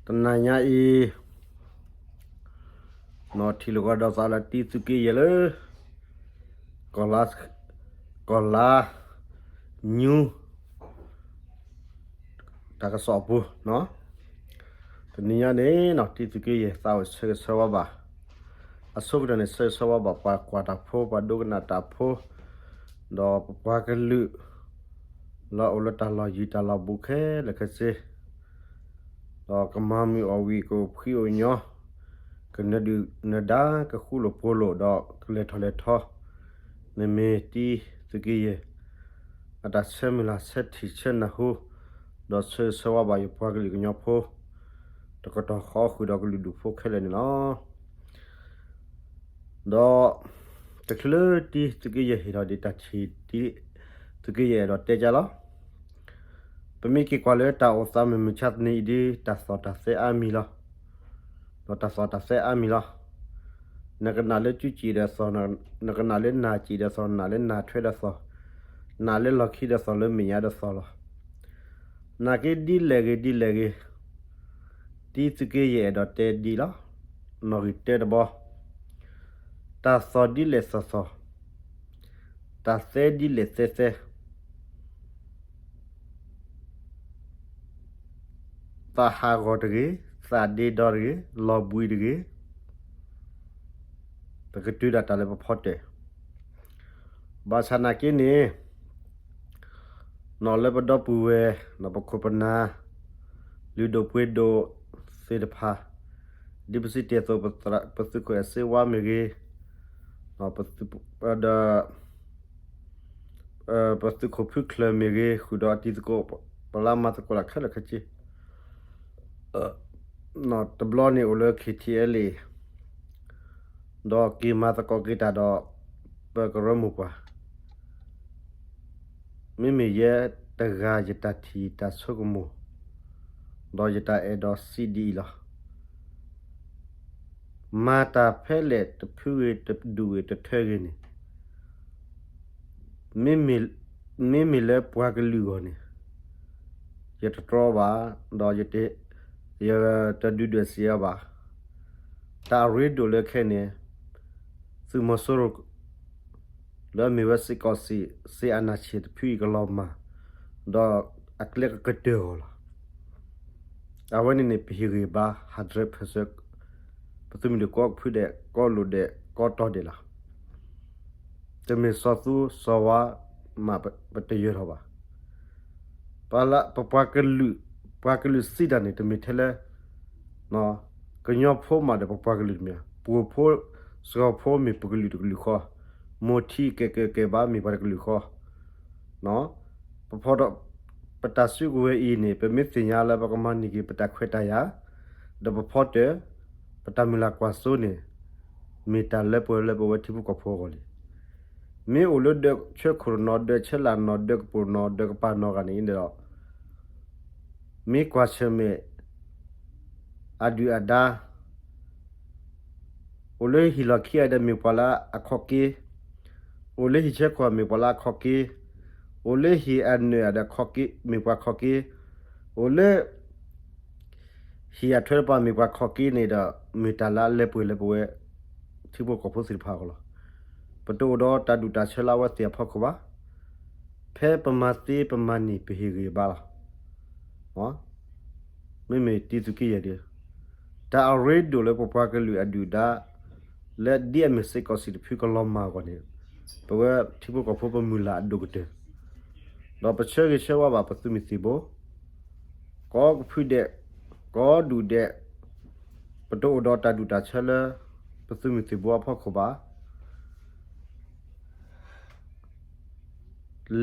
တနၤညါအံၤ နီၢ်ထံၣ်လိာ်ကဒီးသးလၢတံသုးက့ယဲၢ်လၢ ကီၢ်လါ ကီၢ်လါ ညူ တၢ်ကစီၣ်အပူၤနီၤ, တနံၤညါန့ၣ်နီၤ တံသုးက့ယဲၢ်သးအိၣ်ဆၢဂ့ၤဆၢဝါဘၣ်, အဆိကတၢၢ်န့ၣ် ဆၢဂ့ၤဆၢဝါဘၣ်ပှၤကွၢ်တၢ်ဖိ ပှၤဒိကနၣ်တၢ်ဖိ ဒီးပပှၤကလုာ် လၢအအိၣ်လၢတၢ်လီၢ်ယံၤတၢ်လီၢ်ဘူးခဲလၢာ်ခဲဆ့ ဒီးကမၤမုာ်အီၣ်ဝံၣ် ကအိၣ်ဖှံအိၣ်ညီ, ကနၢၤဒုၣ်နၢၤဒါ ကဃူလိာ်ဖိးလိာ် ဒီးကလဲၤထီၣ်လဲၤထီ, န့ၣ်မ့ၢ်တံသုးက့ယဲၢ် အတၢ်ဆၢမုၢ်လၢ်ဆၢထံၣ်ဆၢနၢ်ဟူ, ဒီးဆၢဂ့ၤဆၢဝါဘၣ်ယပှၤကလုာ်ကညီဖိ တကတီၢ်ဃီဃုာ်ဒီးကလုာ်ဒူၣ်ဖိခဲလၢာ်န့ၣ်လီၤ. ဒီး တချုးလၢတံသုးက့ယဲၢ်ဟ့ၣ်ထီၣ်ဒံးတၢ်ထံၣ် တံသုးက့ယဲၢ်အဲၣ်ဒိးတဲကၢ်လီၤ. ပမ့ၢ်က့ၤကွၢ်လၢတၢ်အိၣ်သးမုၢ်မဆါတနံၤအံၤဒ် တၢ်သီၣ်တၢ်သဲအါမံၤလီၤ. ဒီးတၢ်သီၣ်တၢ်သဲအါမံၤလီၤ. နကနၣ်လၢကုစံၣ်ဒီးသီၣ်, နကနၣ်လၢနၢ်စံၣ်ဒီးသီၣ်, နနၣ်လၢနၢ်ထွဲဒီးသီၣ်, နနၣ်လၢလီၢ်ခံဒီးသီၣ် လၢမဲာ်ညါဒီးသီၣ်လီၤ. နာ်က့ဒ်လဲၣ်ဂ့ၤဒ်လဲၣ်ဂ့ၤ, တံသုးက့ယဲၢ်အဲၣ်ဒိးတဲဒ်လီၤ. နီၣ်ဂံၢ်တၢတဘီ, တၢ်သီၣ်ဒ်လဲၣ်သီၣ်သီၣ်, တၢ်သဲဒ်လဲၣ်သဲသဲ သးဟးဂီၤတဂ့ၤ, သးဒ့ဒီတဂ့ၤ, လီၤဘှံးတဂ့ၤ, ပကတုၤဒၣ်တၢ်လၢပဖီတၢၢ်. ဘၣ်ဆၣ်နာ်က့န့ၣ် နီၣ်လၢပဒီပုၢ်ဝဲၢ် နီၣ်ပခိၣ်ပနၢ် လုၢ်ဒိၣ်ပှ့ၤဒိၣ်သ့ၣ်တဖၣ်, ဒ်ပစံးတ့ၢ်အသိး ပသုးခိၣ်အဲၣ်စ့ဝါမ့ၢ်ဂ့ၤ, ဒီး ပသုးခိၣ်ဖုချၢၣ်မ့ၢ်ဂ့ၤ ဃုာ်ဒီးအတံၤသကိး ပလၢမၤသကိးတၢ်ခဲလၢာ်ခဲဆ့ တဘျီန့ၣ်အိၣ်လၢ KTLA ဒီးက့ၤမၤသကိးက့ၤတၢ်ဒီး ပကရၢမိၢ်ပှၢ်, မ့မ့ၢ်ယဲတဂၤယတၢ်ထံၣ်တၢ်ဆိကမိၣ် ဒီးယတၢ်အဲၣ်ဒိးစံးဒ်အံၤလီၤ. မၤတၢ်ဖဲလဲၣ်တဖုဂ့ၤတဒူၣ်ဂ့ၤတထၢဂ့ၤန့ၣ် မ့မ့ၢ်လၢပှၤကလုာ်အဂီၢ်န့ၣ် ယတတြီဘၣ်, ဒီး ယတဒုၣ်ဒွဲၣ်စံးအီၤဘၣ်. တၢ်အရ့ဒိၣ်လၢခဲအံၤန့ၣ် သုးမီၤစိရိၤ လၢအမ့ၢ်ဝဲစ့ၢ်ကီးစံး စ့အာဏာရှင်တဖုအံၤကလီၤမၢ်, ဒီးအကျဲကကတၢၢ်အဂီၢ်လီၤ. အဝဲန့ၣ်န့ၣ် ပဟ့ၣ်ဂံၢ်ဘါ hundred percent ပသုးမုၢ်ဒိၣ်ကိးဖုဒဲး ကိးလိာ်ဒဲး ကိးတီၤဒဲးလီၤ. တမ့ၢ်စီၤသူစီၤဝါမး ပတယၢၤထီၣ်ဘၣ်. ပပှၤကလုာ် ပှၤကလုာ်စံးတၢ်န့ၣ် တမ့ၢ်ထဲလၢ ကညီဖိမးဒီးပပှၤကလုာ်တမ့ၢ်, ပှိၤဖိ စှီၤဖိမ့ၢ်ပကလုာ်တကလုာ်ဃီ, မိၢ်ထံကဲၣ်ကဲၣ်ကဲၣ်ဘါမ့ၢ်ပှၤတကလုာ်ဃီ, ပဖီဒီး ပတၢ်စုကဝဲၤအံၤန့ၣ် ပမ့ၢ်သ့ၣ်ညါလၢပကမၤန့ၢ်က့ၤပတၢ်ခွဲးတၢ်ယာ် ဒီးပဖီတၢၢ် ပတၢ်မုၢ်လၢ်ကွၢ်စိန့ၣ် မ့ၢ်တၢ်လၢပှဲၤလၢပဝဲထံဖိကီၢ်ဖိအဂီၢ်လံ. မ့ၢ်အိၣ်လၢဒၢးဆၢခိၣ်တနီၤ ဒၢးဆၢလာ်နီၤ ဒၢးကပိာ်နီၤ ဒၢးကပၤနီၤဂၤန့ၣ်ဒီး မ့ၢ်ကွၢ်ဆၢၣ်မဲာ် အဒုၣ်အဒါ အိၣ်လၢဟံၣ်လီၢ်ခံဂၤဒီးမ့ၢ်ပှၤလၢအခီၣ်က့, အိၣ်လၢဟံၣ်ဆၢခိၣ်မ့ၢ်ပှၤလၢအခီၣ်က့, အိၣ်လၢဟံၣ်အနၢၣ်ဒီးခီၣ်က့ မ့ၢ်ပှၤခီၣ်က့, အိၣ်လၢ ဟံၣ်အထွဲတပၤမ့ၢ်ပှၤခီၣ်က့န့ၣ်ဒီး မ့ၢ်တၢ်လၢအလၢပှဲၤလၢပဝဲ ထံဖိကီၢ်ဖိသ့ၣ်တဖၣ်အဂီၢ်လီၤ. ပတအိၣ်ဒီးတၢ်ဒူၣ်တၢ်ဆၢလၢအဝဲသ့ၣ်အဖီခိၣ်ဘၣ်. ဖဲပမၤသ့ပမၤန့ၢ်ပဟ့ၣ်ဂံၢ်ဘါလီၤ. မ့မ့ၢ်တံၤသုးက့ယဲၢ်ဒီး တၢ်အရ့ဒိၣ်လၢပပှၤကလုာ်အဒုၣ်ဒါ လၢဒ်အမ့ၢ်စ့ၢ်ကီးစံးတဖုကလီၤမၢ်အဂီၢ်န့ၣ် ပဝဲထံဖိကီၢ်ဖိပမုၢ်လၢ်အဒိၣ်ကတၢၢ် ဒီးပဆၢဂ့ၤဆၢဝါဘၣ်ပသုးမုၢ်သံၣ်ဘိ ကိးကဖုဒဲး ကိးဒူၣ်ဒဲး ပတအိၣ်ဒီးတၢ်ဒူၣ်တၢ်ဆၢလၢ ပသုးမုၢ်သံၣ်ဘိအဖီခိၣ်ဘၣ်.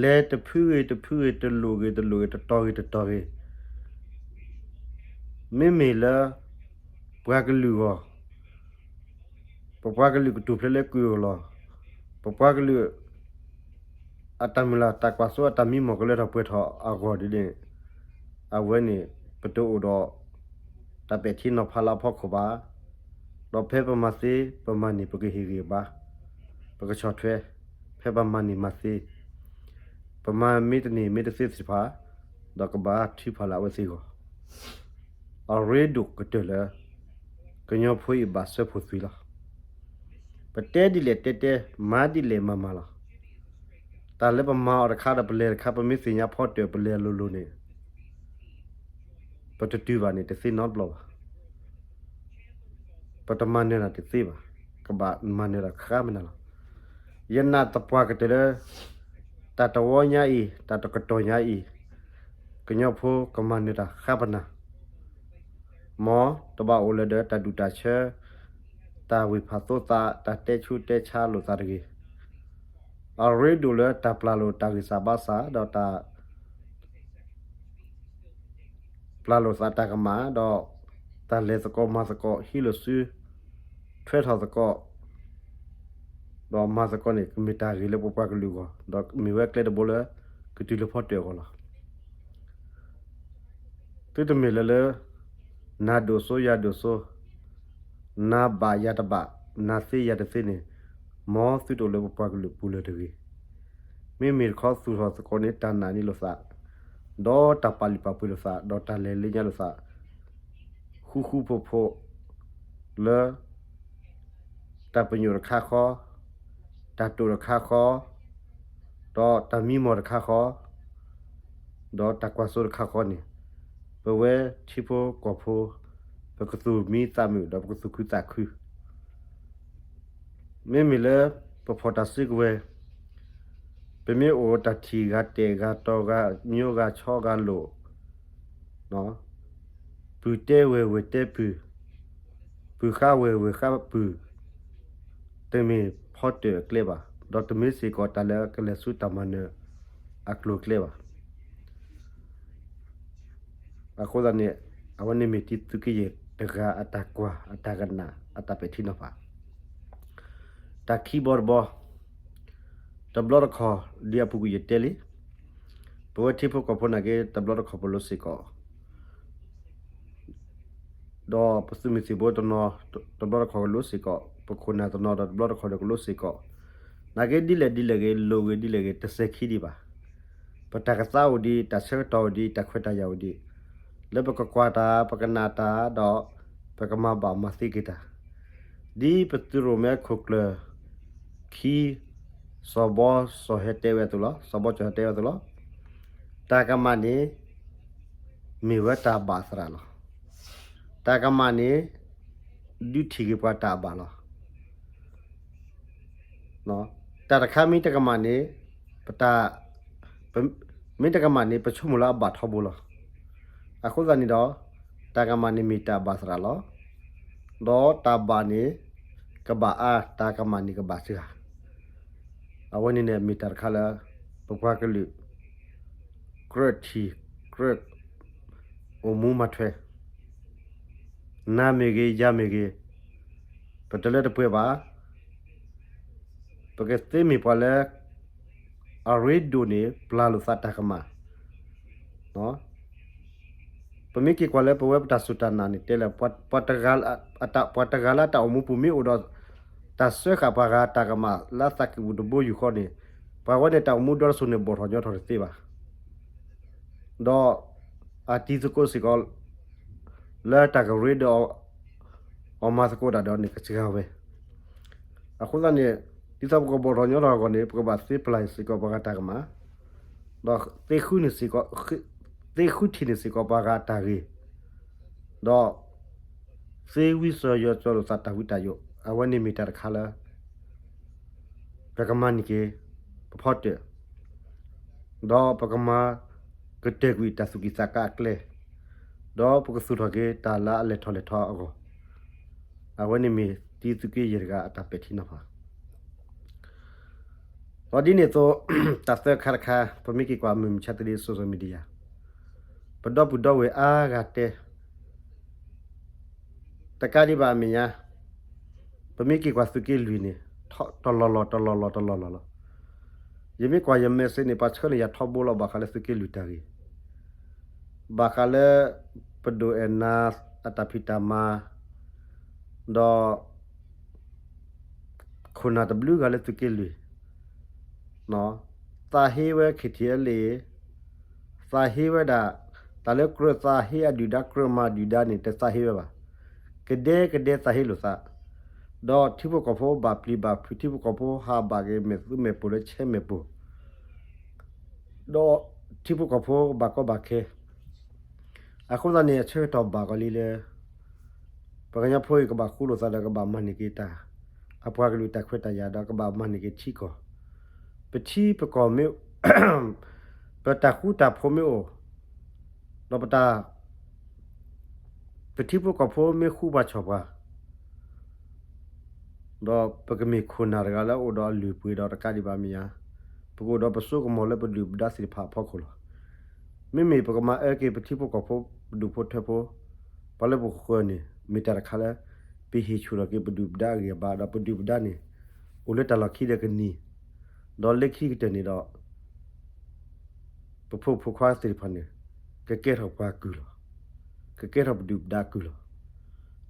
လဲၤတဖုဂ့ၤတဖုဂ့ၤ တလိၣ်ဂ့ၤတလိၣ်ဂ့ၤ တတီၤဂ့ၤတတီၤဂ့ၤ မ့မ့ၢ်လၢ ပှၤကလုာ်အဂီၢ် ပပှၤကလုာ်ကထူၣ်ဖျဲးလၢကုၢ်အလီၢ်, ပပှၤကလုာ် အတၢ်မုၢ်လၢ်တၢ်ကွၢ်စိအတၢ်မံမီၢ်ကလၢထီၣ်ပှဲၤထီၣ်အဂီၢ်ဒ်န့ၣ် အဝဲန့ၣ် ပတအိၣ်ဒီး တၢ်ပဲာ်ထံနီၤဖးလၢအဖီခိၣ်ဘၣ်. ဒီးဖဲပမၤသ့ ပမၤန့ၢ်ပကဟ့ၣ်ဂံၢ်ဘါ, ပကဆီၣ်ထွဲ, ဖဲပမၤန့ၢ်မၤသ့, ပမၤမ့ၢ်တန့ၢ်မ့ၢ်တသ့သ့ၣ်တဖၣ်, ဒီးကဘၣ်ထုကဖၣ်လၢအဝဲသ့ၣ်အဂီၢ် အရ့ဒိၣ်ကတၢၢ်လၢ ကညီဖိအံၤဘၣ်စၢဖှိၣ်သွံၣ်လီၤ. ပတဲဒ်လဲၣ်တဲတဲ, မၤဒ်လဲၣ်မၤမၤလီၤ. တၢ်လၢပမၤအီၤတခါဒီးပလဲၤတခါ ပမ့ၢ်သ့ၣ်ညါဖီတၢၣ် ပလဲၤအလိၤလိၤန့ၣ် ပတတုၤဘၣ်န့ၣ် တသ့နီတဘျီဘၣ်. ပတမၤနၢၤတၢ်တသ့ဘၣ်, ကဘၣ်မၤနၢၤတၢ်ဃါပနၢ်လီၤ. ယနာ်သပှၢ်ကတၢၢ်လၢ တၢ်တဝီညါအံၤ တၢ်တကတီၢ်ညါအံၤ ကညီဖိကမၤနၢၤတၢ်ဃါပနၢ်, မ်တဘၣ်အိၣ်လၢၤဒီးတၢ်ဒူၣ်တၢ်ဆၢ, တၢ်ဝ့ၢ်ဖးသိသး, တၢ်တဲဆူးတဲဆါလိာ်သးတဂ့ၤ. အရ့ဒိၣ်လၢတၢ်ပျၢ်လိာ်တၢ်ဂံၢ်စၢ်ဘါစၢ် ဒီးတၢ် ပျၢ်လိာ်သးတၢ်ကမၣ်, ဒီးတၢ်လဲၤသကိးမၤသကိး ဟံးလိာ်စု ထွဲထီၣ်သကိး, ဒီးမၤသကိးန့ၣ် ကမ့ၢ်တၢ်ဂ့ၤလၢပပှၤကလုာ်အဂီၢ်, ဒီးမ့ၢ်ဝဲကျဲတဘိလၢ ကတုၤလၢဖီတၢၣ်အဂီၢ်လီၤ. သုတမ့ၢ်လၢၤလၢ နၤဒိၣ်စိယၤဒိၣ်စိ, နၤဘၣ်ယၤတဘၣ်, နၤသ့ယၤတသ့န့ၣ်, မ်သုတအိၣ်လၢပပှၤကလုာ်ပူၤလၢၤတဂ့ၤ. မ့မ့ၢ်တခီသူၣ်ထီၣ်သကိးန့ၣ် တၢ်နာ်န့ၢ်လိာ်သး, ဒီးတၢ်ပာ်လုၢ်ပာ်ပှ့ၤလိာ်သး, ဒီးတၢ်လဲၤလၢညါလိာ်သး, ဃူဃူဖိးဖိး လၢ တၢ်ပညိၣ်တခါဃီ, တၢ်တိာ်တခါဃီ, ဒီးတၢ်မံမီၢ်တခါဃီ, ဒီးတၢ်ကွၢ်စိတခါဃီန့ၣ်, ပဝဲထံဖိကီၢ်ဖိ ပကသူၣ်မံသးမုာ် ဒီးပကသူၣ်ခုသးခု. မ့မ့ၢ်လၢ ပဖီၣ်တၢ်စုကဝဲၤ, ပမ့ၢ်အိၣ်တၢ်ထံၣ်ဂၤတဲာ်ဂၤတီၤဂၤညိဂၤဆီဂၤလိာ် ပုၢ်တဲဝဲၢ်ဝဲၢ်တဲပုၢ်, ပုၢ်ဃါဝဲၢ်ဝဲၢ်ဃါပုၢ်, တမ့ၢ်ဖီတၢၣ်အကျဲဘၣ်, ဒီးတမ့ၢ်စ့ၢ်ကီးတၢ်လၢကလဲၤဆူတၢ်မၤနၢၤအကျိၤအကျဲဘၣ်. အဃိသတးန့ၣ် အဝဲန့ၣ်မ့ၢ်တံၤသုးက့ယဲၢ်တဂၤအတၢ်ကွၢ်အတၢ်ကနၣ်အတၢ်ပဲာ်ထံနီၤဖး တၢ်ခံဘီတဘီ, တဘျီတခီၣ်ဒ်အပူၤကွံာ်ယတဲလံ, ပဝဲထံဖိကီၢ်ဖိနာ်က့ တဘျီတခီၣ်ပလိၤစ့ၢ်ကီး, ဒီးပသုးမုၢ်သံၣ်ဘိတနီၤ တဘျီတခီၣ်ကလိၤစ့ၢ်ကီး, ပခိၣ်နၢ်တနီၤဒီးတဘျီတခီၣ်ဒီးကလိၤစ့ၢ်ကီး, နာ်က့ဒ်လဲၣ်ဒ်လဲၣ်ဂ့ၤ လိၣ်ဂ့ၤဒ်လဲၣ်ဂ့ၤ တစဲၤခံဒံးဘၣ်. ပတၢ်ကသါအိၣ်ဒံး, တၢ်ဆၢကတီၢ်အိၣ်ဒံး, တၢ်ခွဲးတၢ်ယာ်အိၣ်ဒံး, လၢပကကွၢ်တၢ်, ပကနၣ်တၢ်, ဒီးပကမၤဘၣ်မၤသ့က့ၤတၢ်, ဒ်ပသုးရိၣ်မဲခိၣ်ကျၢၢ်ခံ စီၤဘီစီၤဟဲတဲဝဲအသိးလီၤ, စီၤဘီစီၤဟဲတဲဝဲအသိးလီၤ. တၢ်ကမၣ်န့ၣ် မ့ၢ်ဝဲတၢ်ဘၣ်သရၣ်လီၤ. တၢ်ကမၣ်န့ၣ် ဒုးထံၣ်က့ၤပှၤတၢ်အဘၣ်လီၤ. တၢ်တခါမ့ၢ်တကမၣ်န့ၣ် ပတၢ်, မ့ၢ်တကမၣ်န့ၣ် ပဆိကမိၣ်လၢအဘၣ်ထီဘိလီၤ. အဃိသတးန့ၣ်ဒီး တၢ်ကမၣ်န့ၣ်မ့ၢ်တၢ်ဘၣ်သရၣ်လီၤ. ဒီးတၢ်ဘၣ်န့ၣ် ကဘၣ်အါ, တၢ်ကမၣ်န့ၣ်ကဘၣ်စှၤ. အဝဲန့ၣ်န့ၣ်မ့ၢ်တၢ်တခါလၢ ပပှၤကလုာ် ကြၢးထံၣ်ကြၢး အိၣ်မူမၤထွဲ နၤမ့ၢ်ဂ့ၤ ယၤမ့ၢ်ဂ့ၤ, ပတလၢတပှဲၤဘၣ်. ပကသ့မ့ၢ်ပှၤလၢ အရ့ဒိၣ်န့ၣ် ပျၢ်လိာ်သးတၢ်ကမၣ်. ပမ့ၢ်က့ၤကွၢ်လၢပဝဲပတၢ်စူၢ်တၢ်နာ်န့ၣ် တဲလၢ ပှၤတဂၤလၢအတၢ်အိၣ်မူပူၤမ့ၢ်အိၣ်ဒီး တၢ်စၢဃာ်ပှၤဂၤတၢ်ကမၣ်လၢအသးကံၢ်ပူၤတဘိယူၢ်ဃီန့ၣ်, ပှၤဝဲန့ၣ်တၢ်အိၣ်မူဒီတစိၤန့ၣ် ဘီၣ်ထီၣ်ညီထီၣ်တသ့ဘၣ်. ဒီးအတံၤသကိးစ့ၢ်ကီး လၢတၢ်ကရ့ဒီးအီၤမၤသကိးတၢ်ဒီးန့ၣ် ကစှၤဝဲ. အဃိသတးန့ၣ် ဒ်သိးပကဘီၣ်ထီၣ်ညီထီၣ်အဂီၢ်န့ၣ် ပကဘၣ်သ့ပျၢ်စ့ၢ်ကီးပှၤဂၤတၢ်ကမၣ်, ဒီးသ့ဃုန့ၢ်စ့ၢ်ကီး, သ့ဃုထံၣ်န့ၢ်စ့ၢ်ကီးပှၤဂၤအတၢ်ဂ့ၤ, ဒီးသ့ဝံစၢၤယွၤစၢၤလိာ်သးတၢ်ဝံတၢ်ယိး, အဝဲန့ၣ်မ့ၢ်တၢ်တခါလၢ ပကမၤန့ၢ်က့ၤ ပဖီတၢၣ်, ဒီးပကမၤကတၢၢ်ကွံာ်တၢ်သူၣ်ကံၢ်သးကါအကျဲ, ဒီးပကသူၣ်ထီၣ်က့ၤတၢ်လၢအလဲၤထီၣ်လဲၤထီအဂီၢ်, အဝဲန့ၣ်မ့ၢ်တံၤသုးက့ယဲၢ်တဂၤအတၢ်ပဲာ်ထံနီၤဖး. ဒီးဒ်န့ၣ်အသိး တၢ်သၢခါတခါ ပမ့ၢ်က့ၤကွၢ်မုၢ်မဆါတနံၤ social media ပဒီပုၢ်ဒီဝဲၢ်အါဂၤတဲ တကးဒံးဘၣ်အမဲာ်ညါ, ပမ့ၢ်က့ၤကွၢ်သုးက့လွံၢ်န့ၣ် တလီၢ်လီၢ်တလီၢ်လီၢ်တလီၢ်လီၢ်လီၤ. ယမ့ၢ်ကွၢ်ယ message န့ၣ် ပှၤဆှၢန့ၢ်ယၤထီဘိလီၤ ဘၣ်ဃးလၢသုးက့လွံၢ်တၢ်ဂ့ၢ်, ဘၣ်ဃးလၢ ပဒိၣ်အဲၣ်နၤအတၢ်ဖံးတၢ်မၤ, ဒီး ခိၣ်နၢ်တဘျုးဂၤလၢသုးက့လွံၢ်, သးဟ့ဝဲ KTLA, သးဟ့ဝဲဒၣ် တၢ်လၢကြၢးသးဟ့အဒုၣ်ဒါ ကြၢးမၤဒုၣ်ဒါန့ၣ် တသးဟ့ဝဲဘၣ်. ကဒဲကဒဲသးဟ့လိာ်သး, ဒီးထံဖိကီၢ်ဖိဘၣ်ပျံၤဘၣ်ဖုး ထံဖိကီၢ်ဖိဟးဘၣ်က့ၤမဲာ်သူမဲာ်ပိၢ်လၢဆဲးမဲာ်ပိၢ်, ဒီးထံဖိကီၢ်ဖိဘၣ်ကီဘၣ်ခဲ အဃိသတးန့ၣ် အဆၢကတီၢ်ဘၣ်ကီးလံလၢ ပှၤကညီဖိအံၤကဘၣ်ဃူလိာ်သးဒီးကဘၣ်မၤန့ၢ်က့ၤတၢ် အပှၤကလုာ်တၢ်ခွဲးတၢ်ယာ်ဒီးကဘၣ်မၤန့ၢ်က့ၤထံကီၢ်, ပထံပကီၢ်မ့ၢ် ပတၢ်ဃူတၢ်ဖိးမ့ၢ်အိၣ်, ဒီးပတၢ် ပထံဖိကီၢ်ဖိမ့ၢ်ဃူပှၤဆီၣ်ပှၤ ဒီးပကမ့ၢ်ခိၣ်နၢ်တဂၤလၢအအိၣ်ဒီးအလုၢ်အပှ့ၤဒီးတကးဒံးဘၣ်မ့ၢ်ဧါ, ပကအိၣ်ဒီးပစိကမီၤလၢပဒုၣ်ပဒါသ့ၣ်တဖၣ်အဖီခိၣ်လီၤ. မ့မ့ၢ်ပကမၤအၢက့ၤပထံဖိကီၢ်ဖိ ပဒူၣ်ဖိထၢဖိ ပှၤလၢပဃၢၤန့ၣ် မ့ၢ်တၢ်တခါလၢ ပဟ့ၣ်ဆူၣ်ထီၣ်က့ၤပဒုၣ်ပဒါအဂံၢ်အဘါ ဒီးပဒုၣ်ပဒါန့ၣ် အိၣ်လၢတၢ်လီၢ်ခံဒီးကနံၤ, ဒီးလၢခံကတၢၢ်န့ၣ်ဒီး ပဖိမုၣ်ဖိခွါသ့ၣ်တဖၣ်န့ၣ် ကကဲထီၣ်ပှၤကုၢ်လီၤ. ကကဲထီၣ်ပဒုၣ်ပဒါကုၢ်လီၤ.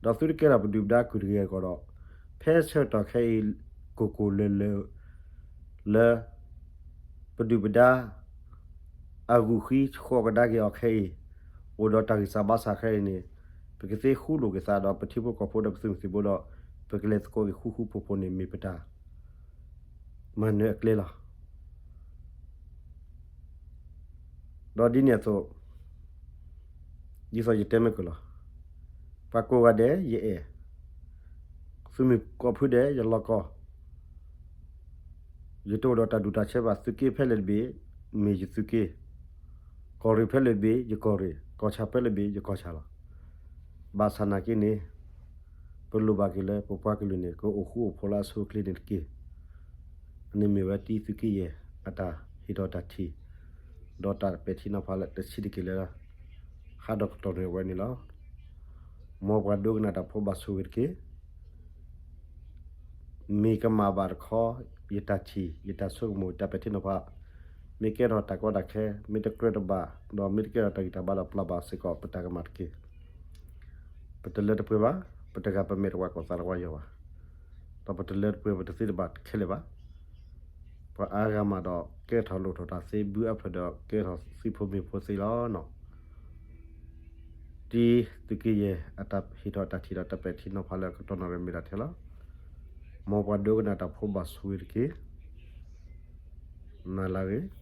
ဒီးသုတကဲထီၣ်ပဒုၣ်ပဒါကုၢ်တဂ့ၤအဂီၢ်ဒီး ဖဲဆၢကတီၢ်ခဲအံၤ ကိၢ်ကိၢ်လၢၤလၢၤ လၢ ပဒုၣ်ပဒါ အဂုာ်ဃံဆှီကဒါက့ၤအီၤခဲအံၤ အိၣ်ဒီးတၢ်ဂံၢ်စၢ်ဘါစၢ်ခဲအံၤန့ၣ် ပကသ့ဃူလိာ်က့ၤသးဒီးပထံဖိကီၢ်ဖိဒီးပသုးမုၢ်သံၣ်ဘိဒီး ပကလဲၤသကိးက့ၤဃူဃူဖိးဖိးန့ၣ် မ့ၢ်ပတၢ် မၤနၢၤအကျဲလီၤ. ဒီးဒ်န့ၣ်အသိး ဒ်သိးယတဲမ့ၢ်ကလီၤ, ပှၤကိးဂၤဒဲးယအဲၣ်, သုးမုၢ်ကိးဖုဒဲးယလီၤကီ, ယတအိၣ်ဒီးတၢ်ဒူၣ်တၢ်ဆၢဘၣ်, သုးက့ဖဲလဲၣ်တဘ့ၣ် မ့ၢ်ယသုးက့, ကီၢ်ရ့ၣ်ဖဲလဲၣ်တဘ့ၣ် ယကီၢ်ရ့ၣ်, ကီၢ်ဆၣ်ဖဲလဲၣ်တဘ့ၣ် ယကီၢ်ဆၣ်လီၤ. ဘၣ်ဆၣ်နာ်က့န့ၣ် ပလိၣ်ဘၣ်က့ၤလၢပပှၤကလုာ်န့ၣ် ကအိၣ်ဃူအိၣ်ဖိးလၢအဆိအချ့န့ၣ်တက့ၢ်. အန့ၣ်မ့ၢ်ဝဲတံၤသုးက့ယဲၢ်အတၢ်ဟ့ၣ်ထီၣ်တၢ်ထံၣ် ဒီးတၢ်ပဲာ်ထံနီၤဖးလၢတဆံးတက့ၢ်လၢ ဟးဒီးကတီၢ်န့ၣ်ဝဲန့ၣ်လီၤ. မ်ပှၤဒိကနၣ်တၢ်ဖိဘၣ်ဆိၣ်ဂ့ၤတက့ၢ်. မ့ၢ်ကမၣ်ဘၣ်တခီ ယတၢ်ထံၣ် ယတၢ်ဆိကမိၣ် ယတၢ်ပဲာ်ထံနီၤဖး မ့ၢ်ကဲထီၣ်တၢ်ကီတၢ်ခဲ မ့ၢ်တကြၢးတဘၣ် ဒီးမ့ၢ်တကဲထီၣ်တၢ်ဂံၢ်တၢ်ဘါဒီးပျၢ်ဘၣ်စ့ၢ်ကီးပတၢ်ကမၣ်တက့ၢ်. ပတလၢတပှဲၤဘၣ်, ပတဂၤပမဲာ်တဝါ ကီၢ်သးတဝါယီၤဘၣ်, ဒီးပတလၢတပှဲၤ ပတသ့တဘၣ်ခဲလၢာ်ဘၣ်. ပှၤအါဂၤမးဒီး ကဲထီၣ်လိၣ်ထီၣ်တၢ်သ့ ဘုအဖျၢၣ်ဒီးကဲထီၣ်သုးဖိမ့ၢ်ဖိသ့လီၤ. တံၤသုးက့ယဲၢ်အတၢ်ဟ့ၣ်ထီၣ်တၢ်ထံၣ်ဒီးတၢ်ပဲာ်ထံနီၤဖးလၢအကတီၢ်နီၣ်ရံၣ်မ့ၢ်ဒၣ်ထဲလီၤ. မ်ပှၤဒိကနၣ်တၢ်ဖိဘၣ်ဆိၣ်ဂ့ၤတက့ၢ်. နၤလၢအဂ့ၤ.